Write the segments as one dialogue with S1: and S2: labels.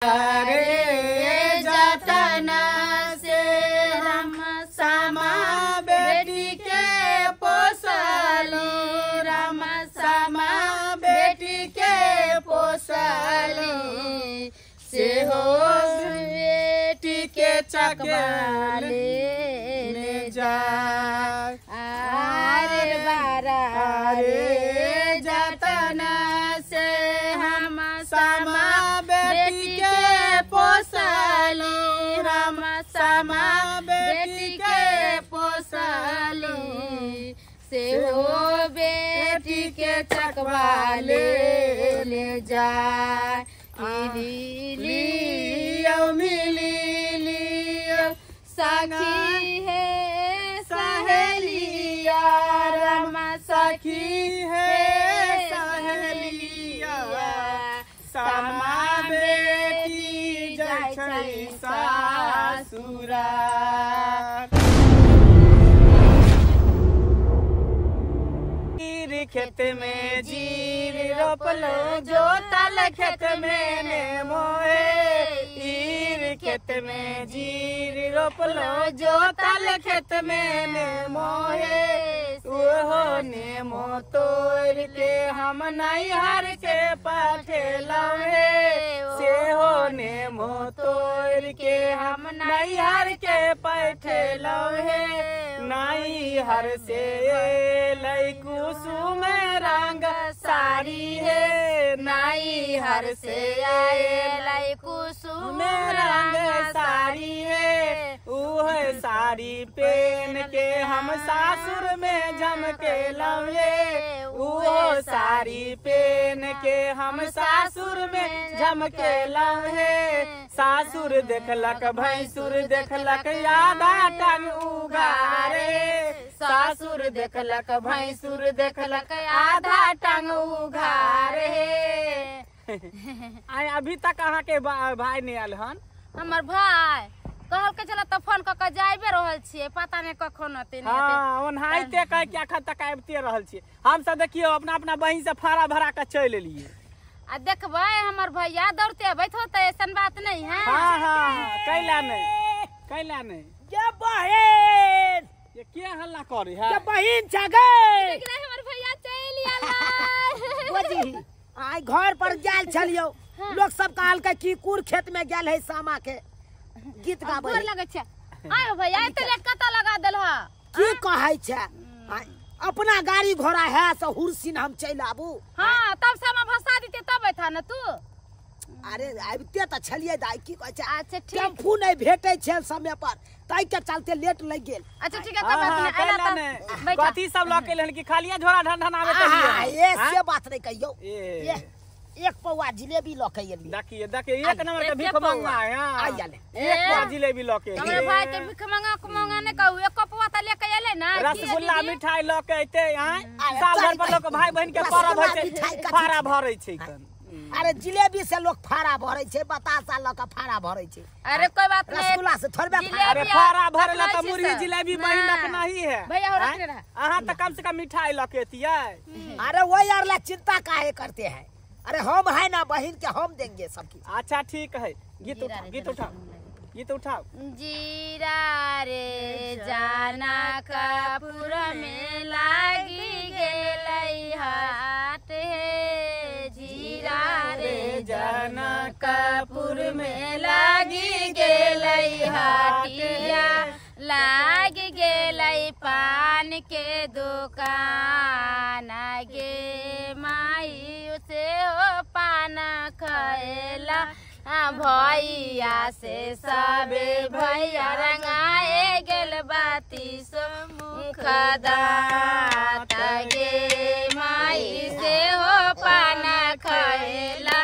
S1: रे जतन से हम सामा बेटी के पोसलू, राम सामा बेटी के पोसलू, से हो बेटी के चकवा ले जाय। आरे बारा रे जतन से हम सामा बेटी के पोसलू, राम सामा बेटी के पोसलू, से हो बेटी के चकवा ले ले जाय। लियो मिली लियो सखी है सहेलिया, राम सखी है सहेलिया, सामा बेटी जाइ छै सासुरा। खेत में जीर रोपलो जोतल खेत में नेमो हे, ईर खेत में जीर रोपलो जोतल खेत में नेमो हे, ओहो नेमो तोड़ के हम नैहर के पठेलौ हे, सेहो नेमो तोड़ के हम नैहर के पठेलौ हे। नैहर से अयलै कुसुम रंग साड़ी हे, नैहर से अयलै कुसुम रंग साड़ी हे, उह साड़ी पहन के हम सासुर में झमकेलौ हे, उहो साड़ी पहन के हम सासुर में झमकेलौ हे। सासुर देखलक भैंसुर देखलक आधा टांग उघारे, सासुर देखलक भैंसुर देखलक आधा टांग उघारे। आइ अभी तक अहाँ के भाई नहीं आयल हन?
S2: हमर भाई कहल के चला त फोन क के जाइबे रहल छियै, पता नहीं कखन अते नहीं।
S1: हां, ओनाहिते कह के अखन तक आबिते रहल छियै। हम सब देखियौ अपना अपना बहिन से फाड़ा भरा के चलि एलियै।
S2: आ देखबै हमर भैया दौड़ते अबैत होतै, ऐसन बात नहीं है।
S1: हां हां, कैला नहीं, कैला नहीं।
S3: ये बहिन
S1: ये के हल्ला करे है?
S3: ये बहिन छ गए।
S2: लेकिन हमर भैया चलि आला।
S3: बोजी आइ घर पर गेल छलियौ, लोग सब कहल के की कुर खेत में गेल है सामा के गीत गाबै।
S2: गोर लगै छै। आयो भैया एते लेट कत लगा देलह?
S3: की कहै छै, अपना गाड़ी घोड़ा है से हुरसिन हम चलि आबू।
S2: हां, तब सामा भसा दिते तब ऐथा न तू।
S3: अरे आबिते त छलियै दाइ, की कहै छै।
S2: अच्छा ठीक,
S3: टेम्पू नहीं भेटै छै समय पर, ताहि के चलते लेट लागि गेल।
S2: अच्छा ठीक है, कोई बात नहीं। आइला त
S1: कथी सब ल के एलहन कि खालिया झोरा ढन ढन आबे त
S3: ये से बात नहीं कहियौ। ये एक पौआ जिलेबी ल के एलियै।
S1: देखिए देखिए, एक नंबर के भीख मंगा है।
S3: हां, आइ आले
S1: एक पौआ जिलेबी ल के।
S2: हमरे भाई के भीख मंगा के मंगा नहीं कहू, एक पौआ त लेके एलै ना।
S1: रसगुल्ला मिठाई ल के एते आय, साल भर पर लोग भाई बहन के परब होइ छै, फाड़ा भरै छै कन।
S3: अरे जिलेबी से लोग फाड़ा भरै छै, बतासा ल के फाड़ा भरै छै।
S2: अरे कोई बात नहीं,
S3: रसगुल्ला से थोड़बे।
S1: अरे फाड़ा भरे ला त मुरही जिलेबी बहिन रखना ही है
S2: भैया, हो रखने रहा।
S1: अहाँ त कम से कम मिठाई ल के एतियै।
S3: अरे वो यार ला चिंता काहे करते हैं, अरे हम है ना बहन के, हम देंगे सबकी।
S1: अच्छा ठीक है, गीत उठाओ, गीत उठाओ, गीत उठाओ।
S2: जीरा रे जाना कपूर में लागी गेलै हाथ हे, जीरा रे जाना कपूर में लागी गेलै हाथिया, लागी गेलै पान के दुकान गे माई, उसे हो पान खैला भैया से सबे भैया रंगाए गेल बाती सो मुख दाँत गे माई, से हो पान खैला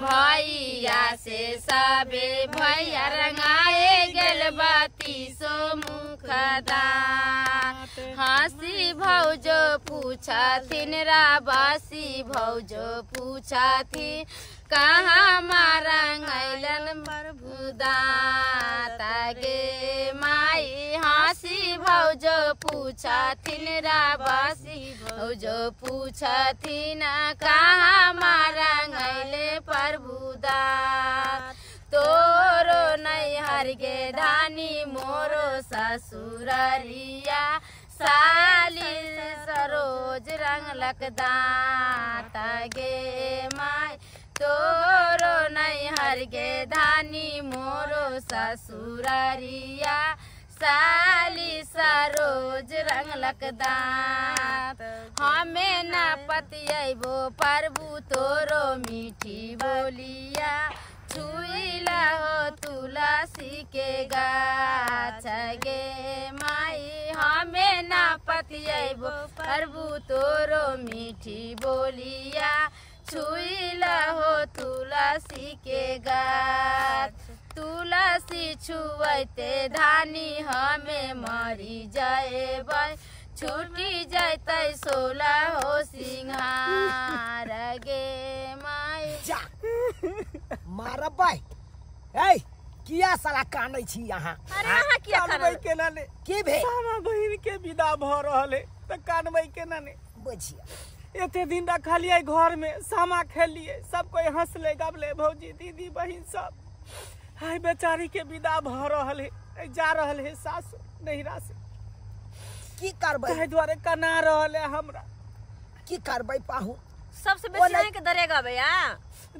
S2: भैया से सबे भैया रंगाए गेल बाती सो मुख दाँत। हंसी भौजो पूछथिन राबासी भौजो पूछथिन कहाँ मारंगैलन प्रभु दाँत गे माई, हंसी भौजो पूछथिन राबासी भौजो पूछथिन कहाँ मारंगैले प्रभु दाँत। के धानी मोरो ससुररिया साली सरोज रंगलक दाँत गे माई तोरो नैहर के धानी मोरो ससुररिया साली सरोज रंगलक दाँत। हमें न पतियबो प्रभु तोरो मीठी बोलिया छुइला हो तुलसी के गाछ गे माई। हमें न पतियबो प्रभु तोरो मीठी बोलिया छुइला हो तुलसी के गाछ। तुलसी छुअते धानी हमें मरी जाएबै छूटी जैतै 16 हो सिंहार गे माई।
S3: जा मारबै ए किया साला कानै छी अहाँ?
S4: अरे अहाँ किया
S1: कानबै केना ने?
S3: की भेल?
S1: सामा बहिन के विदा भ रहल है त कानबै केना ने?
S3: बुझिया
S1: एते दिन रखलियै घर में, सामा खेलियै, सब कोई हंसले गबले, भौजी दीदी बहिन सब। हाय बेचारी के विदा भ रहल है, जा रहल है सासु नैहरा से।
S3: की करबै?
S1: ताहि दुआरे कना रहल है हमरा।
S3: की करबै पाहु?
S4: सबसे बेसी अहाँ के दरेगा भैया।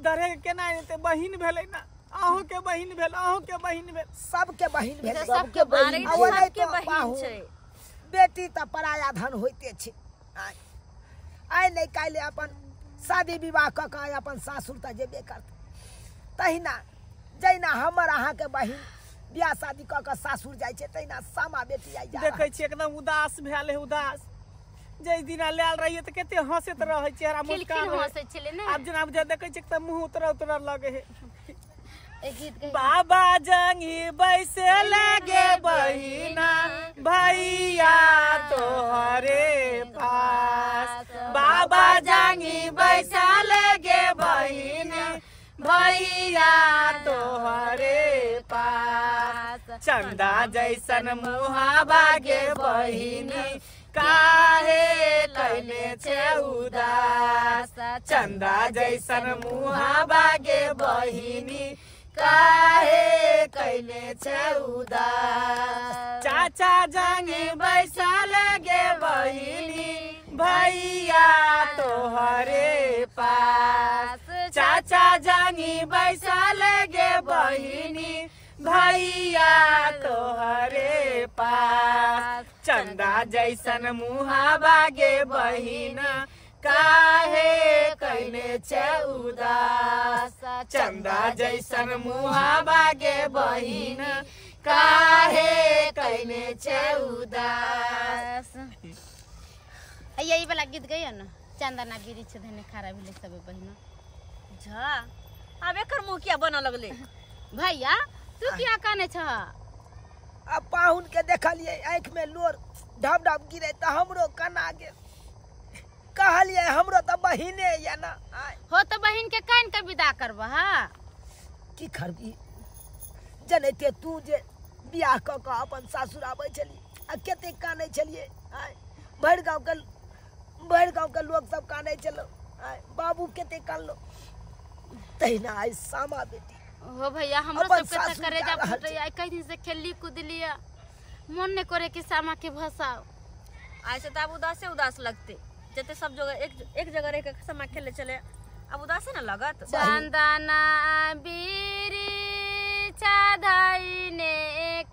S1: दरेगा केना एते बहिन भेलै ना, अहूँ के बहिन भेल, अहूँ के बहिन भेल,
S3: सबके बहिन भेल,
S2: सबके बहिन,
S4: सबके बहिन छै।
S3: बेटी त पराया धन होइते छै। आइ नहि काल्हि अपन शादी विवाह कऽ कऽ अपन सासुर तऽ जेबे करतै। तहिना जहिना हमर अहाँके बहिन बियाह शादी कऽ कऽ सासुर जाइ छै तहिना सामा बेटी आइ जा।
S1: देखै छियै एकदम उदास भेल है, उदास। जै दिना लायल रहियै तऽ कते हँसैत रहै, चेहरा मुस्कान
S2: हँसै छलै ने।
S1: आब जेना बुझा देखै छियै तऽ मुँह उतरल उतरल लगै है। बाबा जंगी बैसे लगे बहिना भैया तोहरे पास, बाबा जंगी बैसा लगे बहिना भैया तोहरे पास, चंदा जैसन मुहावा गे बहिनी काहे कैले छे उदास, चंदा जैसन मुहावा गे बहिनी काहे कैले छे उदास, चाचा जंगी बैसा लगे बहिनी भैया तोहरे पास, चाचा जंगी बैसा लगे बहिनी भैया तोहरे पास, चंदा जैसन मुहावा गे बहिना काहे कैले छे उदास, चंदा जैसन मुहावा गे बहिन काहे कैले छे उदास।
S2: यही वाला गीत गइयो न, चंदना बिरिछ धने खारा भेलै सब बहिना।
S4: झा आब एकर मुँह किया बनऽ लगलै?
S2: भैया तू किया कानै छह?
S3: अब पाहुन के देखलियै आँखि में लोर ढब ढब गिरे तऽ हमरो कना गेल। कहलियै हमरो तऽ बहिने या ना।
S2: हो तऽ बहिन के कान के विदा करबह?
S3: की करबी, जनैते तू जे बियाह कऽ कऽ अपन सासुर आबै छली आ कते कानै छलियै। भरि गाँव के लोक सब कानै छलो, बाबू कते कानलो। तहिना आइ सामा बेटी।
S2: हो भैया हमरो सबके तऽ करेजा फुटैया। आइ कई दिन से खेलली कूदलियै, मन नहीं करे कि सामा के भसाओ।
S4: आइ से तऽ आब उदासे उदास लगते, जते सब जगह एक जगह रह के सामा खेले चले अब उदासे न लगत।
S2: चंदना बिरिछ धइने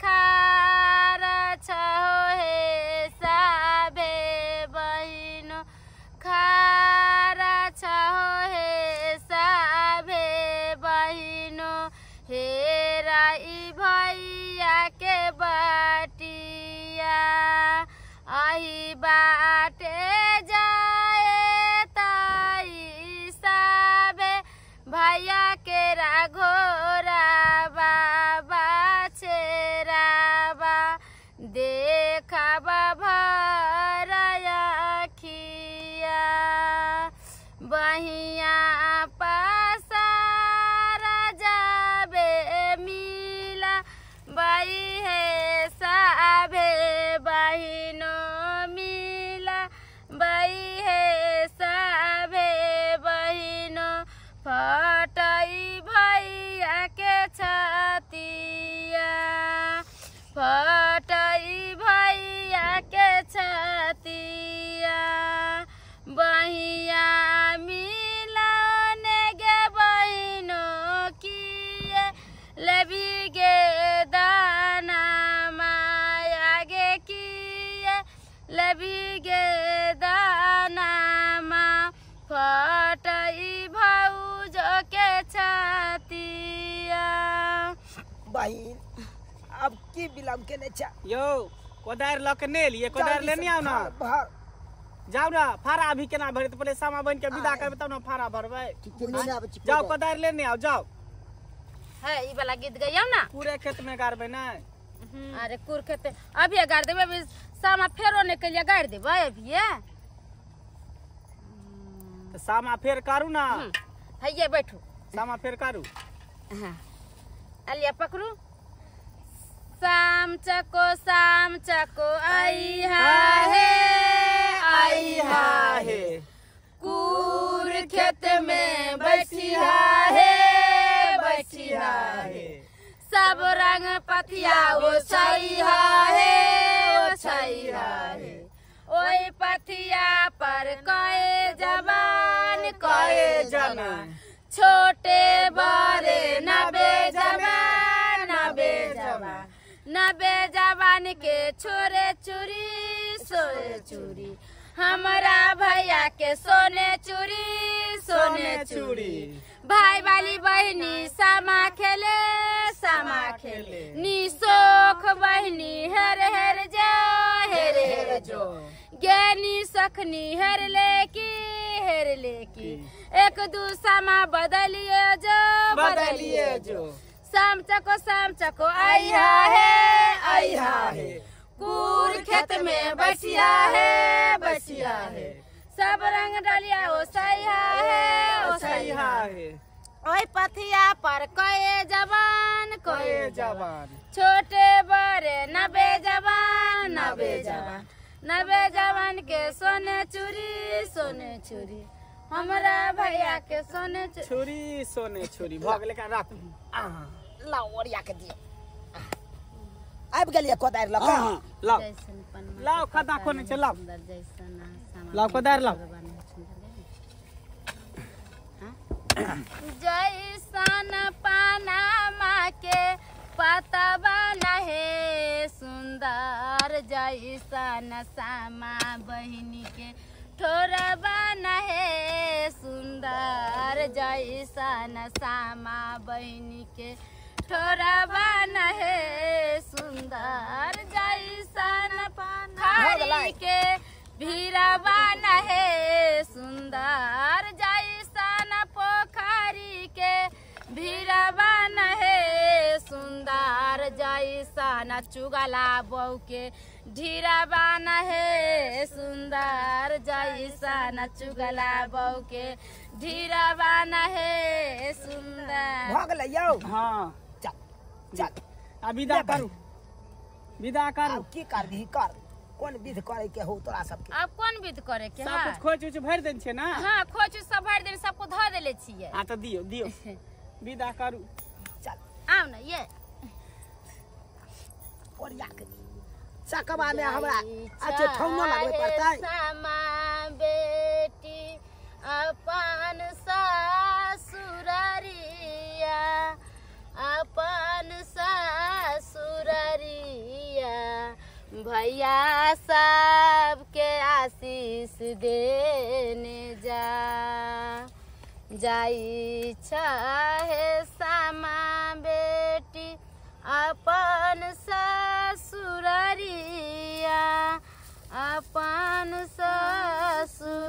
S2: खार छहो हे साबे बहिनो, खार छहो हे साबे बहिनो, हे राई भैया के बटिया आही बाटे जाए ताई साबे भैया के राघोरा बाबा छेराबा देखबा भरया खिया बहिया पसारा जाबे मिला बाई हे साबे बहिनो मिला लेबी गे दाना माया गे किए लेबी गे दाना मा फटई भाउज के छातिया।
S3: बहिन अब की विलम्ब केने छ
S1: यौ? कोदारि लऽ के नहि एलियै, कोदारि लेने आउ ना। जाउ ना, फारा अभी केना भरत? पहिले सामा बन के विदा करबै तब ना फारा भरबै। जाउ कोदारि लेने आउ, जाउ।
S2: है ई वाला गीत गइयौ ना।
S1: पूरे खेत में गाड़बै नै?
S2: अरे कुर खेत अभी गाड़ देबै, अभी सामा फेरो नहि कलियै गाड़ देबै अभिये।
S1: तऽ सामा फेर करू ना।
S2: हैये बैठू,
S1: सामा फेर करू।
S2: हाँ अलिया पकड़ू। शाम चको आई हा हे आई हा हे, कूर खेत में बैठिया हे बैठिया हे, सब रंग पतिया ओछैहा हे ओछैहा हे, ओई पथिया पर कए जवान कए जवान, छोटे बड़े नबे जवान नबे जवान, नबे जवान के छोरे चूरी सोने चूरी, हमारा भैया के सोने चूरी सोने चूरी, भाई वाली बहनी सामा खेले सामा खेले, नी सोख बहनी हेर हेर जो हेर हेर जो, ज्ञानी सखनी हेर ले की हेर ले की, एक दू सामा बदलिए जो बदलिए जो, शाम चको आई हा हे आई हा हे, कूर खेत में बैठिया हे बैठिया हे, सब रंग डलिया ओ सैहा हे ओ सैहा हे, ओई पथिया पर कए जवान कए जवान, छोटे बड़े नबे जवान नबे जवान, नबे जवान के सोने चूरी सोने चूरी, हमरा भैया के सोने
S1: चूरी सोने चूरी। भऽ गेलै का राखू।
S3: लाउ ओरिया के दियौ। आबि गेलियै कोदारि लऽ कऽ?
S1: लाउ लाउ, खदा कोने छै, लाउ लाउ कोदारि लाउ।
S2: जैसन पनामा के पतवा नहे सुंदर, जैसन सामा बहिनी के ठोरबा नहे सुंदर, जैसन सामा बहिनी के ठोरबा नहे सुंदर, जैसन पखारी के भीरबा नहे सुंदर, जैसन पोखरी के भीरबा नहे सुंदर, जैसन चुगला बहू के ढीरबा नहे सुंदर, जैसन चुगला बहू के ढीरबा नहे सुंदर।
S3: भऽ गेलै यौ?
S1: हाँ
S3: चल चल
S1: आ विदा करू, विदा करू।
S3: की करबही कर, कोन विध करे के हो तोरा सबके?
S2: अब कोन विध करे के
S1: सब कुछ खोज उज भरि देने छियै ना?
S2: हाँ खोज सब भरि देने, सबको धऽ देले छियै।
S1: हाँ तऽ दियौ दियौ, विदा करू।
S3: चल
S2: आउ ना ये
S3: ओरिया के चकवा में हमरा अच्छे ठौनो लगबे पड़तै।
S2: सामा बेटी अपन ससुररिया अपन ससुररिया, भैया सबके आशीष देने जा, जाई चाहे सामा बेटी अपन ससुररिया अपन ससुररिया,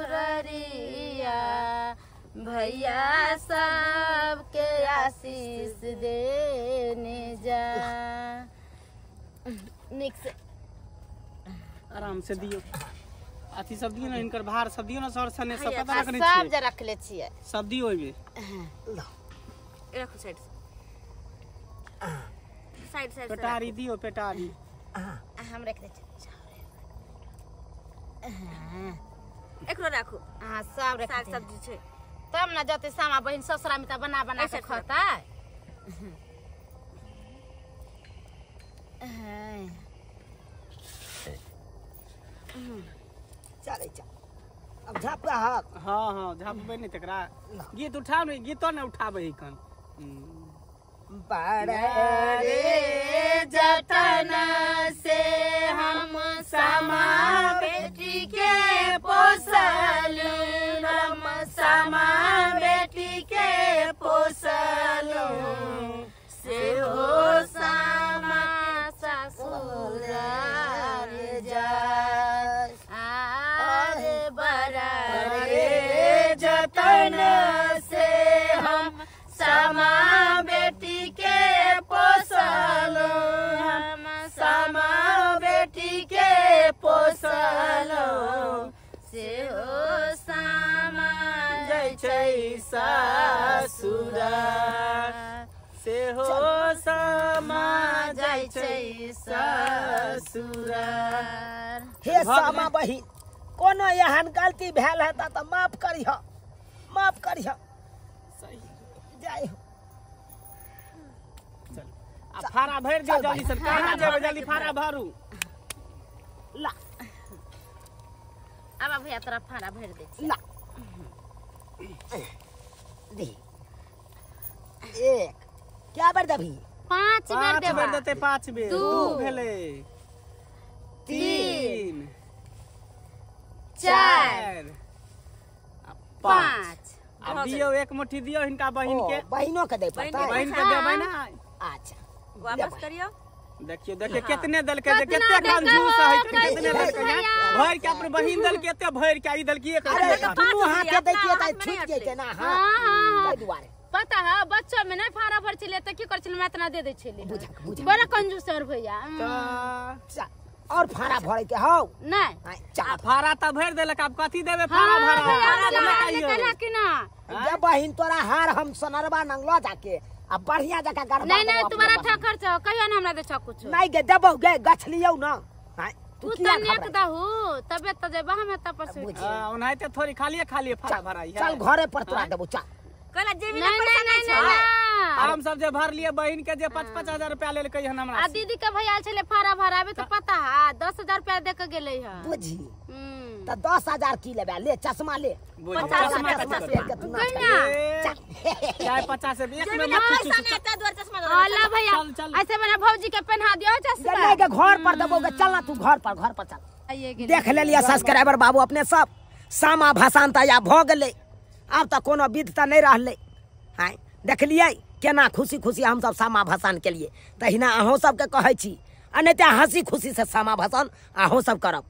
S2: भैया सबके आशीष देने जा। निक से
S1: आराम से दियौ, अथी सब दियौ ना, इनकर भार सब दियौ ना, सर सने सब पता रखने
S2: सब जे रखले छियै
S1: सब दियौ ओइमे।
S4: रखू साइड साइड साइड,
S1: पेटारी दियौ पेटारी।
S2: हम रख दै छियै,
S4: एकरो राखू।
S2: हाँ सब रख,
S4: साग सब्जी छै
S2: तब ना जते सामा बहिन ससुरा में त बना बना के खतै।
S3: चलै चल अब झापा हक।
S1: हाँ हाँ झापबै नहि तकरा। गीत उठाउ ने, गीतो ने उठाबै कन।
S3: बड़ा
S2: रे जतन से हम सामा बेटी के पोसलू, हम सामा बेटी के पोसलू, से हो सामा ससुराल जाय। आरे बड़ा रे जतन से हम सामा बेटी के पोसलू, हम सामा बेटी के पोसलू, से हो सामा
S1: जाइ छै ससुराल, से हो सामा जाइ छै ससुराल।
S3: हे सामा बहिन, कोनो एहन गलती भेल है त माफ करिह, माफ करिह।
S1: सही
S3: जाइ हो।
S1: चल आ फारा भरि दियौ जल्दी से, कहाँ जेबै जल्दी फारा भरू।
S3: ला
S4: अब भैया तोरा फारा भरि दै छी।
S3: ला दे एक क्या बेर देबही?
S4: 5 बेर
S1: 5
S4: देबा।
S1: बेर देतै, 5 बेर।
S4: 2
S1: भेलै,
S4: 3
S1: 3
S4: 4
S1: 5।
S4: 5।
S1: आ दियौ एक मुट्ठी दियौ हिनका बहिन के।
S3: बहिनो के दे पड़तै?
S1: बहिन के देबै ना।
S3: अच्छा
S4: वापस करियौ।
S1: देखियो देखियो कितने देलकै, जे कते कंजूस है, कितने देलकै। भरि के अपन बहिन देलकै, एते भरि के ई देलकै एक।
S3: अरे दुनू हाथ के दैतियै त छूट जैते ना। हां ताहि दुआरे
S2: पता है बच्चा में नहीं फारा भर छलै त की कर छलै, मैं इतना दे दै छलै।
S3: बुझा बुझा
S2: बड़ा कंजूस और भैया।
S3: और फारा भरे के हौ
S2: नहीं
S3: चल
S1: फारा त भरि देलक, आब कथी देबै फारा भरा?
S2: कहला कि ना
S3: जे बहिन तोरा हार हम सोनरवा नंगलो जाके आ बढ़िया जका गरबा।
S2: नहीं नहीं तुम्हारा ठा खर्च हो, कहियो ना हमरा दे छ कुछ।
S3: नहीं गे देबौ गे, गछ लियौ ना। हां
S2: तू तनेक दहु तबे त जेबा हम त पर।
S1: हां ओनाहिते थोड़ी खालिए खालिए फारा भराई है।
S3: चल घरे पर तोरा देबौ चल।
S4: कहला जेबी में पैसा नहीं छै।
S1: हम सब जे भर लिए बहिन के जे 5-5 हजार रुपया लेलकै हन हमरा।
S2: आ दीदी के भैया छले फारा भराबे त पता है 10,000 रुपया दे के गेलै है।
S3: बुझी त 10,000 की लेबे? ले चश्मा ले,
S1: 50
S3: लेके तू नाच चल।
S1: चाहे 50 एक में मत
S4: पैसा नहीं आता द्वार चश्मा।
S2: अल्लाह भैया ऐसे बना भौजी के पहना दियो चश्मा।
S3: नहीं के घर पर देबो गे, चल ना तू घर पर, घर पर चल। देख लेलिए सब्सक्राइबर बाबू अपने सब सामा भाषण त या भ गेलै, आब त कोनो विध त नहीं रहलै। हां देखलियै केना खुशी खुशी हम सब सामा भसान के लिए। तहिना अहूँ सबके कहै छी, आ नहीं तऽ हंसी खुशी से सामा भसान अहूँ सब करब।